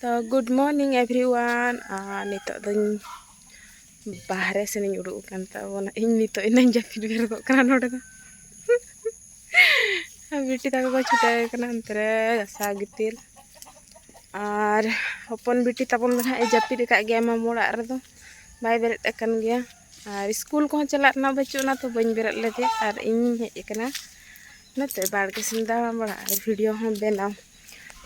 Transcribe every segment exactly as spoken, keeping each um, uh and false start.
ᱛᱚ good morning everyone, ᱟᱨ ᱱᱤᱛᱚᱜ ᱫᱚᱧ ᱵᱟᱦᱨᱮ ᱥᱮᱱᱤᱧ ᱩᱰᱩᱠ ᱟᱠᱟᱱ ᱛᱟᱵᱚᱱᱟ᱾ ᱤᱧ ᱱᱤᱛᱚᱜ ᱮᱱᱟᱧ ᱡᱟᱹᱯᱤᱫ ᱵᱮᱨᱮᱫᱚᱜ ᱠᱟᱱᱟ ᱱᱚᱰᱮ ᱫᱚ᱾ ᱟᱨ ᱵᱤᱴᱤ ᱛᱟᱠᱚ ᱠᱚ ᱪᱷᱩᱴᱟᱹᱣ ᱠᱟᱱᱟ ᱚᱱᱛᱮ ᱨᱮ ᱜᱷᱟᱥᱟᱣ ᱜᱤᱛᱤᱞ᱾ ᱟᱨ ᱦᱚᱯᱚᱱ ᱵᱤᱴᱤ ᱛᱟᱵᱚᱱ ᱫᱚ ᱱᱟᱦᱟᱜ ᱮ ᱡᱟᱹᱯᱤᱫ ᱟᱠᱟᱫ ᱜᱮᱭᱟ ᱢᱟᱢᱚ ᱚᱲᱟᱜ ᱨᱮᱫᱚ, ᱵᱟᱭ ᱵᱮᱨᱮᱫ ᱟᱠᱟᱱ ᱜᱮᱭᱟ᱾ ᱟᱨ ᱥᱠᱩᱞ ᱠᱚᱦᱚᱸ ᱪᱟᱞᱟᱜ ᱨᱮᱱᱟᱜ ᱵᱟᱹᱪᱩᱜ ᱟᱱᱟ, ᱛᱚ ᱵᱟᱹᱧ ᱵᱮᱨᱮᱫ ᱞᱮᱫᱮᱭᱟ ᱟᱨ ᱤᱧ ᱦᱮᱡ ᱟᱠᱟᱱᱟ ᱱᱚᱛᱮ ᱵᱟᱲᱜᱮ ᱥᱮᱱ ᱫᱟᱬᱟ ᱵᱟᱲᱟ ᱟᱨ ᱵᱷᱤᱰᱤᱭᱳ ᱦᱚᱸ ᱵᱮᱱᱟᱣ᱾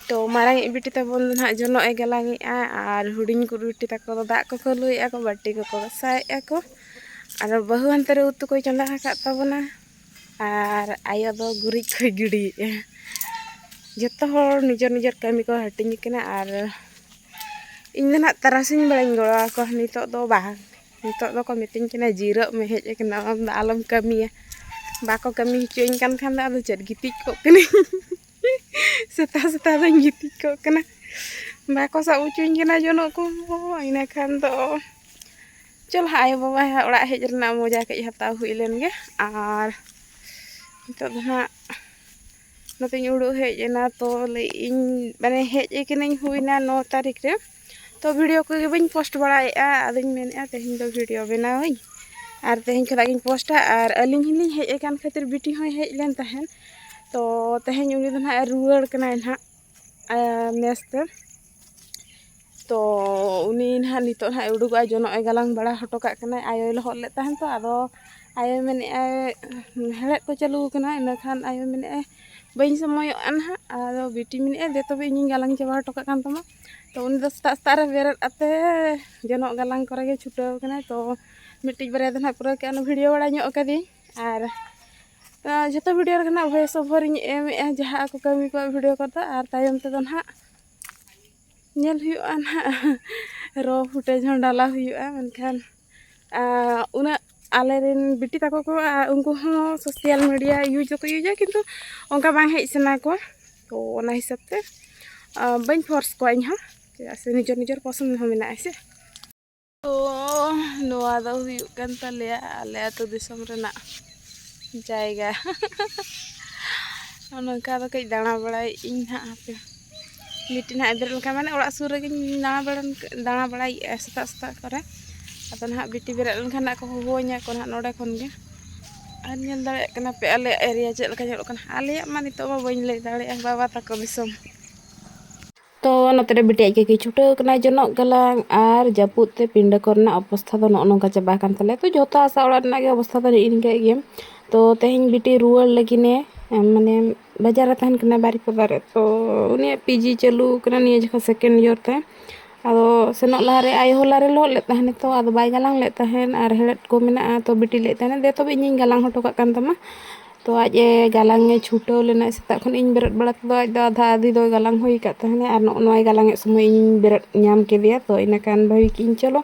ᱛᱚ ᱢᱟᱨᱟᱝ ᱤᱡ ᱵᱤᱴᱤ ᱛᱟᱵᱚᱱ ᱫᱚ ᱱᱟᱦᱟᱜ ᱡᱚᱱᱚᱜ ᱮ ᱜᱟᱞᱟᱝ ᱮᱫᱼᱟ, ᱟᱨ ᱦᱩᱰᱤᱧ ᱠᱚ ᱵᱤᱴᱤ ᱛᱟᱠᱚ ᱫᱚ ᱫᱟᱜ ᱠᱚᱠᱚ ᱞᱩᱭᱮᱫᱼᱟ ᱠᱚ, ᱵᱟᱹᱴᱤ ᱠᱚᱠᱚ ᱜᱟᱥᱟᱣᱮᱫᱼᱟ ᱠᱚ, ᱟᱨ ᱵᱟᱹᱦᱩ ᱦᱟᱱᱛᱮ ᱨᱮ ᱩᱛᱩ ᱠᱚᱭ ᱪᱚᱸᱫᱟ ᱟᱠᱟᱫ ᱛᱟᱵᱚᱱᱟ, ᱟᱨ ᱟᱭᱳ ᱫᱚ ᱜᱩᱨᱤᱡ ᱠᱚᱭ ᱜᱤᱰᱤᱭᱮᱫᱼᱟ᱾ ᱡᱚᱛᱚ ᱦᱚᱲ ᱱᱤᱡᱮᱨ ᱱᱤᱡᱮᱨ ᱠᱟᱹᱢᱤ ᱠᱚ ᱦᱟᱹᱴᱤᱧ ᱟᱠᱟᱱᱟ, ᱟᱨ ᱤᱧ ᱫᱚ ᱱᱟᱦᱟᱜ ᱛᱟᱨᱟᱥᱤᱧ ᱵᱮᱲᱟᱧ ᱜᱚᱲᱚ ᱟᱠᱚᱣᱟ, ᱱᱤᱛᱚᱜ ᱫᱚ ᱵᱟᱝ᱾ ᱱᱤᱛᱚᱜ ᱫᱚᱠᱚ ᱢᱤᱛᱟᱹᱧ ᱠᱟᱱᱟ, "ᱡᱤᱨᱟᱹᱜ ᱢᱮ, ᱦᱮᱡ ᱟᱠᱟᱱᱟ, ᱟᱢ ᱫᱚ ᱟᱞᱚᱢ ᱠᱟᱹᱢᱤᱭᱟ᱾" ᱵᱟᱠᱚ ᱠᱟᱹᱢᱤ ᱦᱚᱪᱚᱧ ᱠᱟᱱ ᱠᱷᱟᱱ ᱫᱚ ᱟᱫᱚ ᱪᱮᱫ, ᱜᱤᱛᱤᱡ ᱠᱚᱜ ᱠᱟᱹᱱᱟᱹᱧ᱾ ᱥᱮᱛᱟᱜ ᱥᱮᱛᱟᱜ ᱫᱚᱧ ᱜᱤᱛᱤᱡ ᱠᱚᱜ ᱠᱟᱱᱟ, ᱵᱟᱠᱚ ᱥᱟᱵ ᱦᱚᱪᱚᱧ ᱠᱟᱱᱟ ᱡᱚᱱᱚᱜ ᱠᱚ᱾ ᱤᱱᱟᱹ ᱠᱷᱟᱱ ᱫᱚ ᱪᱚᱞ ᱦᱟᱸᱜ ᱟᱭᱳᱼᱵᱟᱵᱟ ᱚᱲᱟᱜ ᱦᱮᱡ ᱨᱮᱱᱟᱜ ᱢᱚᱡᱟ ᱠᱟᱹᱡ ᱦᱟᱛᱟᱣ ᱦᱩᱭ ᱞᱮᱱ ᱜᱮ᱾ ᱟᱨ ᱱᱤᱛᱚᱜ ᱫᱚ ᱦᱟᱸᱜ ᱱᱚᱛᱮᱧ ᱩᱰᱩᱠ ᱦᱮᱡ ᱮᱱᱟ, ᱛᱚ ᱞᱟᱹᱭᱮᱫ ᱟᱹᱧ ᱢᱟᱱᱮ ᱦᱮᱡ ᱟᱠᱟᱱᱟᱹᱧ, ᱦᱩᱭᱱᱟ ᱱᱚ ᱛᱟᱹᱨᱤᱠᱷ ᱨᱮ, ᱛᱚ ᱵᱷᱤᱰᱤᱭᱳ ᱠᱚᱜᱮ ᱵᱟᱹᱧ ᱯᱳᱥᱴ ᱵᱟᱲᱟᱭᱮᱫᱼᱟ᱾ ᱟᱫᱚᱧ ᱢᱮᱱᱮᱫᱼᱟ ᱛᱮᱦᱮᱧ ᱫᱚ ᱵᱷᱤᱰᱤᱭᱳ ᱵᱮᱱᱟᱣᱟᱹᱧ, ᱟᱨ ᱛᱮᱦᱮᱧ ᱠᱷᱚᱱᱟᱜ ᱜᱤᱧ ᱯᱳᱥᱴᱟ᱾ ᱟᱨ ᱟᱹᱞᱤᱧ ᱦᱚᱸᱞᱤᱧ ᱦᱮᱡ ᱟᱠᱟᱱ ᱠᱷᱟᱹᱛᱤᱨ ᱵᱤᱴᱤ ᱦᱚᱸᱭ ᱦᱮᱡ ᱞᱮᱱ ᱛᱟᱦᱮᱸᱫ, ᱛᱚ ᱛᱮᱦᱮᱧ ᱩᱱᱤ ᱫᱚ ᱱᱟᱦᱟᱜ ᱮ ᱨᱩᱣᱟᱹᱲ ᱠᱟᱱᱟᱭ ᱱᱟᱦᱟᱜ, ᱟᱨ ᱢᱮᱥ ᱛᱮ᱾ ᱛᱚ ᱩᱱᱤ ᱱᱟᱦᱟᱜ ᱱᱤᱛᱚᱜ ᱱᱟᱦᱟᱜ ᱮ ᱩᱰᱩᱠᱚᱜᱼᱟ, ᱡᱚᱱᱚᱜ ᱮ ᱜᱟᱞᱟᱝ ᱵᱟᱲᱟ ᱦᱚᱴᱚ ᱠᱟᱜ ᱠᱟᱱᱟᱭ, ᱟᱭᱳᱭ ᱞᱚᱦᱚᱫ ᱞᱮᱫ ᱛᱟᱦᱮᱱ ᱛᱚ, ᱟᱫᱚ ᱟᱭᱳᱭ ᱢᱮᱱᱮᱫᱼᱟᱭ ᱦᱮᱲᱦᱮᱫ ᱠᱚ ᱪᱟᱹᱞᱩ ᱟᱠᱟᱱᱟ, ᱤᱱᱟᱹ ᱠᱷᱟᱱ ᱟᱭᱳᱭ ᱢᱮᱱᱮᱫᱼᱟᱭ ᱵᱟᱹᱧ ᱥᱚᱢᱚᱭᱚᱜᱼᱟ ᱱᱟᱦᱟᱜ᱾ ᱟᱫᱚ ᱵᱤᱴᱤ ᱢᱮᱱᱮᱫᱼᱟᱭ ᱫᱮ ᱛᱚᱵᱮ ᱤᱧᱤᱧ ᱜᱟᱞᱟᱝ ᱪᱟᱵᱟ ᱦᱚᱴᱚ ᱠᱟᱜ ᱠᱟᱱ ᱛᱟᱢᱟ᱾ ᱛᱚ ᱩᱱᱤ ᱫᱚ ᱥᱮᱛᱟᱜ ᱥᱮᱛᱟᱜ ᱨᱮ ᱵᱮᱨᱮᱫ ᱟᱛᱮ ᱡᱚᱱᱚᱜ ᱜᱟᱞᱟᱝ ᱠᱚᱨᱮ ᱜᱮ ᱪᱷᱩᱴᱟᱹᱣ ᱟᱠᱟᱱᱟᱭ᱾ ᱛᱚ ᱢᱤᱫᱴᱤᱡ ᱵᱟᱨᱭᱟ ᱫᱚ ᱱᱟᱦᱟᱜ ᱯᱩᱨᱟᱹ ᱠᱮ ᱚᱱᱟ ᱵᱷᱤᱰᱤᱭᱳ ᱵᱟᱲᱟ ᱧᱚᱜ ᱠᱟᱫᱤᱧ, ᱟᱨ ᱟᱨ ᱡᱷᱚᱛᱚ ᱵᱷᱤᱰᱤᱭᱳ ᱨᱮᱜᱮ ᱱᱟᱜ ᱵᱷᱚᱭᱮᱥ ᱳᱵᱷᱟᱨ ᱤᱧ ᱮᱢᱮᱫᱼᱟ, ᱡᱟᱦᱟᱸ ᱟᱠᱚ ᱠᱟᱹᱢᱤ ᱠᱚᱣᱟᱜ ᱵᱷᱤᱰᱤᱭᱳ ᱠᱚᱫᱚ, ᱟᱨ ᱛᱟᱭᱚᱢ ᱛᱮᱫᱚ ᱱᱟᱦᱟᱜ ᱧᱮᱞ ᱦᱩᱭᱩᱜᱼᱟ ᱱᱟᱦᱟᱜ, ᱨᱚ ᱯᱷᱩᱴᱮᱡᱽ ᱦᱚᱸ ᱰᱟᱞᱟᱣ ᱦᱩᱭᱩᱜᱼᱟ᱾ ᱢᱮᱱᱠᱷᱟᱱ ᱟᱨ ᱩᱱᱟᱹᱜ ᱟᱞᱮᱨᱮᱱ ᱵᱤᱴᱤ ᱛᱟᱠᱚ ᱠᱚ, ᱟᱨ ᱩᱱᱠᱩ ᱦᱚᱸ ᱥᱳᱥᱟᱞ ᱢᱤᱰᱤᱭᱟ ᱤᱭᱩᱡᱽ ᱫᱚᱠᱚ ᱤᱭᱩᱡᱟ, ᱠᱤᱱᱛᱩ ᱚᱱᱠᱟ ᱵᱟᱝ ᱦᱮᱡ ᱥᱟᱱᱟ ᱠᱚᱣᱟ᱾ ᱛᱚ ᱚᱱᱟ ᱦᱤᱥᱟᱹᱵ ᱛᱮ ᱟᱨ ᱵᱟᱹᱧ ᱯᱷᱳᱨᱥ ᱠᱚᱣᱟ ᱤᱧ ᱦᱚᱸ, ᱪᱮᱫᱟᱜ ᱥᱮ ᱱᱤᱡᱮᱨ ᱱᱤᱡᱮᱨ ᱯᱚᱥᱚᱱᱫ ᱦᱚᱸ ᱢᱮᱱᱟᱜᱼᱟ ᱥᱮ᱾ ᱛᱚ ᱱᱚᱣᱟ ᱫᱚ ᱦᱩᱭᱩᱜ ᱠᱟᱱ ᱛᱟᱞᱮᱭᱟ ᱟᱞᱮ ᱟᱹᱛᱩ ᱫᱤᱥᱚᱢ ᱨᱮᱱᱟᱜ ᱡᱟᱭᱜᱟ᱾ ᱱᱚᱝᱠᱟ ᱫᱚ ᱠᱟᱹᱡ ᱫᱟᱬᱟ ᱵᱟᱲᱟᱭᱮᱫ ᱟᱹᱧ ᱱᱟᱦᱟᱜ, ᱦᱟᱯᱮ᱾ ᱵᱤᱴᱤ ᱱᱟᱦᱟᱜ ᱮ ᱵᱮᱨᱮᱫ ᱞᱮᱱᱠᱷᱟᱱ, ᱢᱟᱱᱮ ᱚᱲᱟᱜ ᱥᱩᱨ ᱨᱮᱜᱮᱧ ᱫᱟᱬᱟ ᱵᱟᱲᱟ, ᱫᱟᱬᱟ ᱵᱟᱲᱟᱭᱮᱫᱼᱟ ᱥᱮᱛᱟᱜ ᱥᱮᱛᱟᱜ ᱠᱚᱨᱮ᱾ ᱟᱫᱚ ᱱᱟᱦᱟᱜ ᱵᱤᱴᱤ ᱵᱮᱨᱮᱫ ᱞᱮᱱᱠᱷᱟᱱ ᱱᱟᱜ ᱠᱚ ᱦᱚᱦᱚᱣᱟᱹᱧᱟ ᱠᱚ ᱱᱟᱦᱟᱜ ᱱᱚᱰᱮ ᱠᱷᱚᱱ ᱜᱮ᱾ ᱟᱨ ᱧᱮᱞ ᱫᱟᱲᱮᱭᱟᱜ ᱠᱟᱱᱟ ᱯᱮ ᱟᱞᱮᱭᱟᱜ ᱮᱨᱤᱭᱟ ᱪᱮᱫ ᱞᱮᱠᱟ ᱧᱮᱞᱚᱜ ᱠᱟᱱᱟ᱾ ᱟᱞᱮᱭᱟᱜ ᱢᱟ ᱱᱤᱛᱚᱜ ᱢᱟ ᱵᱟᱹᱧ ᱞᱟᱹᱭ ᱫᱟᱲᱮᱭᱟᱜᱼᱟ, ᱵᱟᱵᱟ ᱛᱟᱠᱚ ᱫᱤᱥᱚᱢ᱾ ᱛᱚ ᱱᱚᱛᱮ ᱨᱮ ᱵᱤᱴᱤ ᱟᱡ ᱜᱮ ᱪᱷᱩᱴᱟᱹᱣ ᱠᱟᱱᱟᱭ ᱡᱚᱱᱚᱜ ᱜᱟᱞᱟᱝ, ᱟᱨ ᱡᱟᱹᱯᱩᱫ ᱛᱮ ᱯᱤᱸᱰᱟᱹ ᱠᱚᱨᱮᱱᱟᱜ ᱚᱵᱚᱥᱛᱷᱟ ᱫᱚ ᱱᱚᱜᱼᱚ ᱱᱚᱝᱠᱟ ᱪᱟᱵᱟ ᱟᱠᱟᱱ ᱛᱟᱞᱮᱭᱟ᱾ ᱛᱚ ᱡᱷᱚᱛᱚ ᱟᱥᱟ ᱚᱲᱟᱜ ᱨᱮᱱᱟᱜ ᱜᱮ ᱚᱵᱚᱥᱛᱷᱟ ᱫᱚ ᱱᱤᱝᱠᱟᱹ ᱜᱮ᱾ ᱛᱚ ᱛᱮᱦᱮᱧ ᱵᱤᱴᱤ ᱨᱩᱣᱟᱹᱲ ᱞᱟᱹᱜᱤᱫ ᱮ, ᱢᱟᱱᱮ ᱵᱟᱡᱟᱨ ᱨᱮ ᱛᱟᱦᱮᱱ ᱠᱟᱱᱟ ᱵᱟᱨᱤᱯᱟᱫᱟ ᱨᱮ᱾ ᱛᱚ ᱩᱱᱤᱭᱟᱜ ᱯᱤᱡᱤ ᱪᱟᱹᱞᱩ ᱠᱟᱱᱟ ᱱᱤᱭᱟᱹ ᱡᱚᱠᱷᱚᱱ ᱥᱮᱠᱮᱱᱰ ᱤᱭᱟᱨ ᱛᱮ᱾ ᱟᱫᱚ ᱥᱮᱱᱚᱜ ᱞᱟᱦᱟᱨᱮ ᱟᱭᱳ ᱦᱚᱞᱟ ᱨᱮ ᱞᱚᱦᱚᱫ ᱞᱮᱫ ᱛᱟᱦᱮᱱᱟ, ᱛᱚ ᱟᱫᱚ ᱵᱟᱭ ᱜᱟᱞᱟᱝ ᱞᱮᱫ ᱛᱟᱦᱮᱱ, ᱟᱨ ᱦᱮᱲᱦᱮᱫ ᱠᱚ ᱢᱮᱱᱟᱜᱼᱟ᱾ ᱛᱚ ᱵᱤᱴᱤ ᱞᱟᱹᱭᱮᱫ ᱛᱟᱦᱮᱱᱟ, "ᱫᱮ ᱛᱚᱵᱮ ᱤᱧᱤᱧ ᱜᱟᱞᱟᱝ ᱦᱚᱴᱚ ᱠᱟᱜ ᱠᱟᱱ ᱛᱟᱢᱟ᱾" ᱛᱚ ᱟᱡ ᱮ ᱜᱟᱞᱟᱝ ᱮ ᱪᱷᱩᱴᱟᱹᱣ ᱞᱮᱱᱟ᱾ ᱥᱮᱛᱟᱜ ᱠᱷᱚᱱ ᱤᱧ ᱵᱮᱨᱮᱫ ᱵᱟᱲᱟ ᱛᱮᱫᱚ ᱟᱡ ᱫᱚ ᱟᱫᱷᱟ ᱟᱫᱷᱤ ᱫᱚᱭ ᱜᱟᱞᱟᱝ ᱦᱩᱭ ᱟᱠᱟᱫ ᱛᱟᱦᱮᱱᱟ, ᱟᱨ ᱱᱚᱜᱼᱚ ᱱᱚᱣᱟᱭ ᱜᱟᱞᱟᱝ ᱮᱫ ᱥᱚᱢᱚᱭ ᱤᱧ ᱵᱮᱨᱮᱫ ᱧᱟᱢ ᱠᱮᱫᱮᱭᱟ᱾ ᱛᱚ ᱤᱱᱟᱹ ᱠᱷᱟᱱ ᱵᱷᱟᱹᱵᱤ ᱠᱮᱫ ᱤᱧ, ᱪᱚᱞᱚ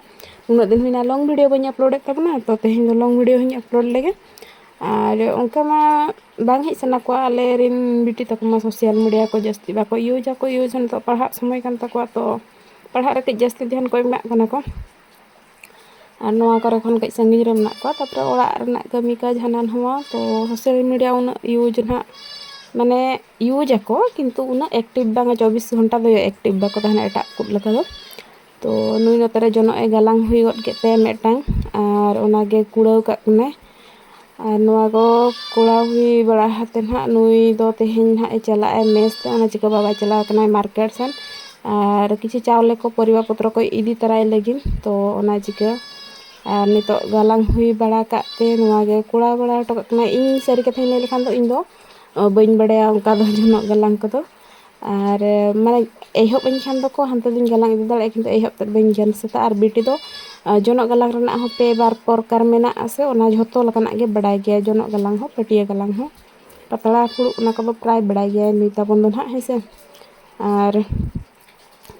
ᱩᱱᱟᱹᱜ ᱫᱤᱱ ᱦᱩᱭᱱᱟ ᱞᱚᱝ ᱵᱷᱤᱰᱤᱭᱳ ᱵᱟᱹᱧ ᱟᱯᱞᱳᱰᱮᱫ ᱛᱟᱵᱚᱱᱟ, ᱛᱚ ᱛᱮᱦᱮᱧ ᱫᱚ ᱞᱚᱝ ᱵᱷᱤᱰᱤᱭᱳ ᱦᱚᱧ ᱟᱯᱞᱳᱰ ᱞᱮᱜᱮ᱾ ᱟᱨ ᱚᱱᱠᱟ ᱢᱟ ᱵᱟᱝ ᱦᱮᱡ ᱥᱟᱱᱟ ᱠᱚᱣᱟ, ᱟᱞᱮ ᱨᱮᱱ ᱵᱤᱴᱤ ᱛᱟᱠᱚ ᱢᱟ ᱥᱳᱥᱟᱞ ᱢᱤᱰᱤᱭᱟ ᱠᱚ ᱡᱟᱹᱥᱛᱤ ᱵᱟᱠᱚ ᱤᱭᱩᱡᱽ ᱟᱠᱚ, ᱤᱭᱩᱡᱽ ᱱᱤᱛᱚᱜ ᱯᱟᱲᱦᱟᱜ ᱥᱚᱢᱚᱭ ᱠᱟᱱ ᱛᱟᱠᱚᱣᱟ, ᱛᱚ ᱯᱟᱲᱦᱟᱜ ᱨᱮ ᱠᱟᱹᱡ ᱡᱟᱹᱥᱛᱤ ᱫᱷᱮᱭᱟᱱ ᱠᱚ ᱮᱢᱟᱜ ᱠᱟᱱᱟ ᱠᱚ᱾ ᱟᱨ ᱱᱚᱣᱟ ᱠᱚᱨᱮ ᱠᱷᱚᱱ ᱠᱟᱹᱡ ᱥᱟᱺᱜᱤᱧ ᱨᱮ ᱢᱮᱱᱟᱜ ᱠᱚᱣᱟ᱾ ᱛᱟᱨᱯᱚᱨᱮ ᱚᱲᱟᱜ ᱨᱮᱱᱟᱜ ᱠᱟᱹᱢᱤ ᱠᱟᱡᱽ ᱦᱟᱱᱟ ᱱᱚᱣᱟ, ᱛᱚ ᱥᱳᱥᱟᱞ ᱢᱤᱰᱤᱭᱟ ᱩᱱᱟᱹᱜ ᱤᱭᱩᱡᱽ ᱱᱟᱦᱟᱜ, ᱢᱟᱱᱮ ᱤᱭᱩᱡᱽ ᱟᱠᱚ, ᱠᱤᱱᱛᱩ ᱩᱱᱟᱹᱜ ᱮᱠᱴᱤᱵᱷ ᱵᱟᱝᱟ, ᱪᱚᱵᱵᱤᱥ ᱜᱷᱚᱱᱴᱟ ᱫᱚ ᱮᱠᱴᱤᱵᱷ ᱵᱟᱠᱚ ᱛᱟᱦᱮᱱᱟ ᱮᱴᱟᱜ ᱠᱚ ᱞᱮᱠᱟ ᱫᱚ᱾ ᱛᱚ ᱱᱩᱭ ᱱᱚᱛᱮ ᱨᱮ ᱡᱚᱱᱚᱜ ᱮ ᱜᱟᱞᱟᱝ ᱦᱩᱭ ᱜᱚᱫ ᱠᱮᱫ ᱛᱟᱭᱟ ᱢᱤᱫᱴᱟᱝ, ᱟᱨ ᱚᱱᱟᱜᱮ ᱠᱩᱲᱟᱹᱣ ᱠᱟᱜ ᱠᱟᱱᱟᱭ᱾ ᱟᱨ ᱱᱚᱣᱟ ᱠᱚ ᱠᱚᱨᱟᱣ ᱦᱩᱭ ᱵᱟᱲᱟ ᱠᱟᱛᱮ ᱱᱟᱦᱟᱜ ᱱᱩᱭ ᱫᱚ ᱛᱮᱦᱮᱧ ᱱᱟᱦᱟᱜ ᱮ ᱪᱟᱞᱟᱜᱼᱟ ᱢᱮᱥ ᱛᱮ, ᱚᱱᱟ ᱪᱤᱠᱟᱹ ᱵᱟᱵᱟᱭ ᱪᱟᱞᱟᱣ ᱠᱟᱱᱟ ᱢᱟᱨᱠᱮᱴ ᱥᱮᱱ᱾ ᱟᱨ ᱠᱤᱪᱷᱩ ᱪᱟᱣᱞᱮ ᱠᱚ, ᱯᱚᱨᱤᱵᱟ ᱯᱚᱛᱨᱚ ᱠᱚ ᱤᱫᱤ ᱛᱟᱨᱟᱭ ᱞᱟᱹᱜᱤᱫ, ᱛᱚ ᱚᱱᱟ ᱪᱤᱠᱟᱹ᱾ ᱟᱨ ᱱᱤᱛᱚᱜ ᱜᱟᱞᱟᱝ ᱦᱩᱭ ᱵᱟᱲᱟ ᱠᱟᱜ ᱛᱮ ᱱᱚᱣᱟ ᱜᱮ ᱠᱚᱨᱟᱣ ᱵᱟᱲᱟ ᱦᱚᱴᱚ ᱠᱟᱜ ᱠᱟᱱᱟ᱾ ᱤᱧ ᱥᱟᱹᱨᱤ ᱠᱟᱛᱷᱟᱧ ᱞᱟᱹᱭ ᱞᱮᱠᱷᱟᱱ ᱫᱚ ᱤᱧ ᱫᱚ, ᱚ, ᱵᱟᱹᱧ ᱵᱟᱲᱟᱭᱟ ᱚᱱᱠᱟ ᱫᱚ ᱡᱚᱱᱚᱜ ᱜᱟᱞᱟᱝ ᱠᱚᱫᱚ᱾ ᱟᱨ, ᱢᱟᱱᱮ, ᱮᱦᱚᱵ ᱟᱹᱧ ᱠᱷᱟᱱ ᱫᱚᱠᱚ ᱦᱟᱱᱛᱮ ᱫᱚᱧ ᱜᱟᱞᱟᱝ ᱤᱫᱤ ᱫᱟᱲᱮᱭᱟᱜᱼᱟ, ᱠᱤᱱᱛᱩ ᱮᱦᱚᱵ ᱛᱮᱫ ᱵᱟᱹᱧ ᱜᱟᱱ ᱥᱟᱹᱛᱟ᱾ ᱟᱨ ᱵᱤᱴᱤ ᱫᱚ, ᱟᱨ ᱡᱚᱱᱚᱜ ᱜᱟᱞᱟᱝ ᱨᱮᱱᱟᱜ ᱦᱚᱸ ᱯᱮ ᱵᱟᱨ ᱯᱨᱚᱠᱟᱨ ᱢᱮᱱᱟᱜᱼᱟ ᱥᱮ, ᱚᱱᱟ ᱡᱷᱚᱛᱚ ᱞᱮᱠᱟᱱᱟᱜ ᱜᱮ ᱵᱟᱰᱟᱭ ᱜᱮᱭᱟ᱾ ᱡᱚᱱᱚᱜ ᱜᱟᱞᱟᱝ ᱦᱚᱸ, ᱯᱟᱹᱴᱭᱟᱹ ᱜᱟᱞᱟᱝ ᱦᱚᱸ, ᱯᱟᱛᱲᱟ ᱯᱷᱩᱲᱩᱜ, ᱚᱱᱟ ᱠᱚᱫᱚ ᱯᱨᱟᱭ ᱵᱟᱰᱟᱭ ᱜᱮᱭᱟᱭ ᱱᱩᱭ ᱛᱟᱵᱚᱱ ᱫᱚ ᱱᱟᱦᱟᱜ, ᱦᱮᱸ ᱥᱮ᱾ ᱟᱨ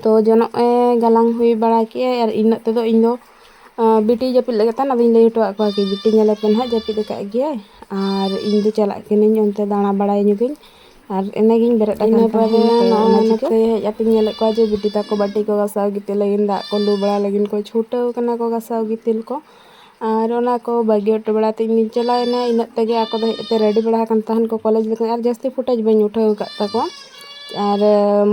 ᱛᱚ ᱡᱚᱱᱚᱜ ᱮ ᱜᱟᱞᱟᱝ ᱦᱩᱭ ᱵᱟᱲᱟ ᱠᱮᱜᱼᱟᱭ, ᱟᱨ ᱤᱱᱟᱹᱜ ᱛᱮᱫᱚ ᱤᱧ ᱫᱚ, ᱟᱸ, ᱵᱤᱴᱤ ᱡᱟᱹᱯᱤᱫ ᱞᱟᱹᱜᱤᱫ ᱛᱟᱦᱮᱱ, ᱟᱫᱚᱧ ᱞᱟᱹᱭ ᱦᱚᱴᱚ ᱟᱫ ᱠᱚᱣᱟ ᱠᱤ, "ᱵᱤᱴᱤ ᱧᱮᱞᱮ ᱯᱮ ᱱᱟᱦᱟᱜ, ᱡᱟᱹᱯᱤᱫ ᱟᱠᱟᱫ ᱜᱮᱭᱟᱭ, ᱟᱨ ᱤᱧ ᱫᱚ ᱪᱟᱞᱟᱜ ᱠᱟᱹᱱᱟᱹᱧ ᱚᱱᱛᱮ ᱫᱟᱬᱟ ᱵᱟᱲᱟᱭ ᱧᱚᱜᱟᱹᱧ᱾" ᱟᱨ ᱮᱱᱮᱜᱤᱧ ᱵᱮᱨᱮᱫ ᱤᱱᱟᱹ ᱟᱠᱟᱱ ᱯᱚᱨᱮ ᱛᱟᱦᱮᱱ, ᱛᱚ ᱱᱚᱜᱼᱚᱭ ᱚᱱᱟ ᱱᱚᱛᱮ ᱪᱤᱠᱟᱹ ᱦᱮᱡ ᱟᱛᱮᱧ ᱧᱮᱞᱮᱫ ᱠᱚᱣᱟ ᱡᱮ ᱵᱤᱴᱤ ᱛᱟᱠᱚ ᱵᱟᱹᱴᱤ ᱠᱚ ᱜᱟᱥᱟᱣ ᱜᱤᱛᱤᱞ ᱞᱟᱹᱜᱤᱫ, ᱫᱟᱜ ᱠᱚ ᱞᱩ ᱵᱟᱲᱟ ᱞᱟᱹᱜᱤᱫ ᱠᱚ ᱪᱷᱩᱴᱟᱹᱣ ᱠᱟᱱᱟ ᱠᱚ ᱜᱟᱥᱟᱣ ᱜᱤᱛᱤᱞ ᱠᱚ᱾ ᱟᱨ ᱚᱱᱟ ᱠᱚ ᱵᱟᱹᱜᱤ ᱦᱚᱴᱚ ᱵᱟᱲᱟ ᱛᱮ ᱤᱧ ᱫᱩᱧ ᱪᱟᱞᱟᱣᱮᱱᱟ᱾ ᱤᱱᱟᱹᱜ ᱛᱮᱜᱮ ᱟᱠᱚ ᱫᱚ ᱦᱮᱡ ᱠᱟᱛᱮ ᱨᱮᱰᱤ ᱵᱟᱲᱟ ᱟᱠᱟᱱ ᱛᱟᱦᱮᱱ ᱠᱚ ᱠᱚᱞᱮᱡᱽ ᱞᱟᱹᱜᱤᱫ, ᱟᱨ ᱡᱟᱹᱥᱛᱤ ᱯᱷᱩᱴᱮᱡᱽ ᱵᱟᱹᱧ ᱩᱴᱷᱟᱹᱣ ᱟᱠᱟᱫ ᱛᱟᱠᱚᱣᱟ᱾ ᱟᱨ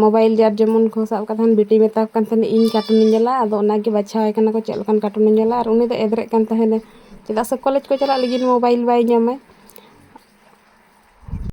ᱢᱳᱵᱟᱭᱤᱞ ᱡᱟᱨ ᱡᱮᱢᱚᱱ ᱠᱚ ᱥᱟᱵ ᱠᱟᱜ ᱛᱟᱦᱮᱱ, ᱵᱤᱴᱤᱭ ᱢᱮᱛᱟ ᱠᱚ ᱠᱟᱱ ᱛᱟᱦᱮᱱᱟ, "ᱤᱧ ᱠᱟᱨᱴᱩᱱᱤᱧ ᱧᱮᱞᱟ", ᱟᱫᱚ ᱚᱱᱟᱜᱮ ᱵᱟᱪᱷᱟᱣᱟᱭ ᱠᱟᱱᱟ ᱠᱚ ᱪᱮᱫ ᱞᱮᱠᱟᱱ ᱠᱟᱨᱴᱩᱱᱮ ᱧᱮᱞᱟ᱾ ᱟᱨ ᱩᱱᱤ ᱫᱚ ᱮᱫᱨᱮᱜ ᱠᱟᱱ ᱛᱟᱦᱮᱱᱟ, ᱪᱮᱫᱟᱜ ᱥᱮ ᱠᱚᱞᱮᱡᱽ ᱠᱚ ᱪᱟᱞᱟᱜ ᱞᱟᱹᱜᱤᱫ ᱢᱳᱵᱟᱭᱤᱞ ᱵᱟᱭ ᱧᱟᱢᱟᱭ᱾